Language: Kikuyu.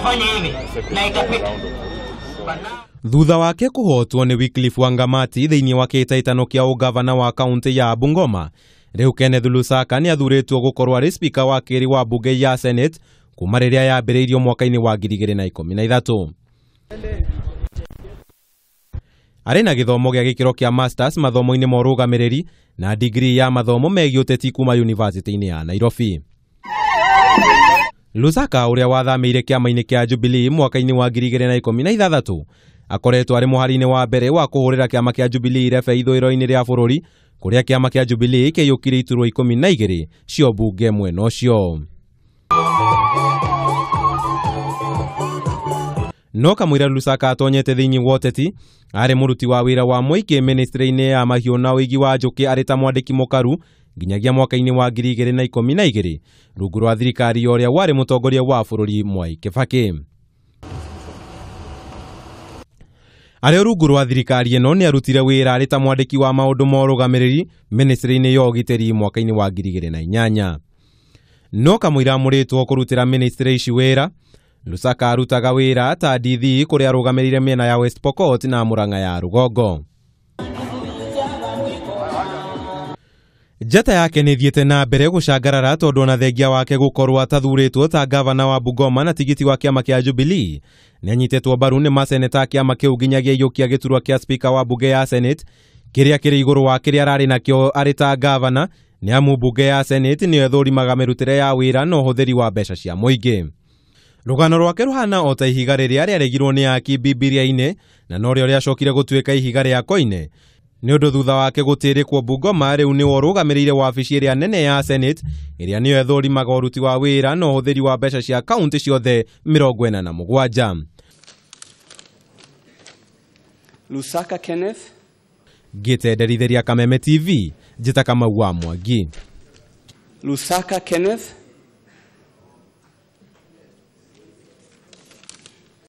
Tufanye hivi na itapita. Thutha wake kũhotwo nĩ Wycliffe Wangamati thĩinĩ wa kĩhĩtahĩtano kĩa ũgavana wa kaunti ya Bungoma, rĩu Kenneth Lusaka nĩ athurĩtwo gũkorwo arĩ spika wa kerĩ wa mbunge ya Senate kuma rĩrĩa yambĩrĩirio mwaka-inĩ wa 2013. Arĩ na gĩthomo gĩa gĩkĩro kĩa masters mathomo-inĩ ma ũrũgamĩrĩri na degree ya mathomo megiĩ ũteti kuma yunivasĩtĩ-inĩ ya Nairobi. Lusaka ũrĩa wathamĩire kĩama-inĩ kĩa Jubilee mwaka-inĩ wa 2016 akoretwo arĩ mũhari-inĩ wa mbere wa kũhũrĩra kĩama kĩa Jubilee rebe ithũĩro-inĩ rĩa bũrũri, kũrĩa kĩama kĩa Jubilee kĩiyũkirie iturwa 12 cia ũmbunge mwena ũcio. No kamũira Lusaka atonyete thĩinĩ wa ũteti, arĩ mũruti wa wĩra wa mũingĩ ministry-inĩ ya mahiũ na ũigi wa njũkĩ arĩ ta mwandĩki mũkaru nginyagia mwaka-inĩ wa 2012 rungu rwa thirikari ya ũrĩa warĩ mũtongoria wa bũrũri Mwai Kibaki. Arĩ rungu rwa thirikari ĩno nĩ arutire wĩra arĩ ta mwandĩki wa maũndũ ma ũrũgamĩrĩri ministry-inĩ ya ũgitĩri mwaka-inĩ wa 2008. No kamũira amũrĩtwo kũrutĩra ministry ici wĩra, Lusaka arutaga wĩra ta DD kũrĩa arũgamĩrĩire mĩena ya West Pokot na Murang'a ya rũgongo. Njata yake nĩ ĩthiĩte na mbere gũcangarara tondũ ona thengia wake gũkorwo atathurĩtwo ta gavana wa Bungoma na tigiti wa kĩama kĩa Jubilee, nĩ anyitĩtwo mbaru nĩ maseneta a kĩama kĩu nginyagia iyũkia gĩturwa kĩa spika wa mbunge ya Senate kĩrĩa kĩrĩ igũrũ wa kĩrĩa ararĩ nakĩo arĩ ta gavana, nĩ amu mbunge ya Senate nĩyo ĩthũrimaga mĩrutĩre ya wĩra na ũhũthĩri wa mbeca cia mũingĩ. Rũgano rwake rũhana o ta ihiga rĩrĩa rĩaregirwo nĩ aki Bibilia-inĩ na norĩo rĩacokire gũtuĩka ihiga rĩa koine. Nĩ ũndũ thutha wake gũtĩrĩkwo Bungoma, rĩu nĩwe ũrũgamĩrĩire wabici ĩrĩa nene ya Senate ĩrĩa nĩyo ĩthũrimaga ũruti wa wĩra na ũhũthĩri wa mbeca cia kaunti ciothe 47. Lusaka Kenneth. Ngĩtenderithĩria Kameme TV, njĩta Kamau wa Mwangi. Lusaka Kenneth.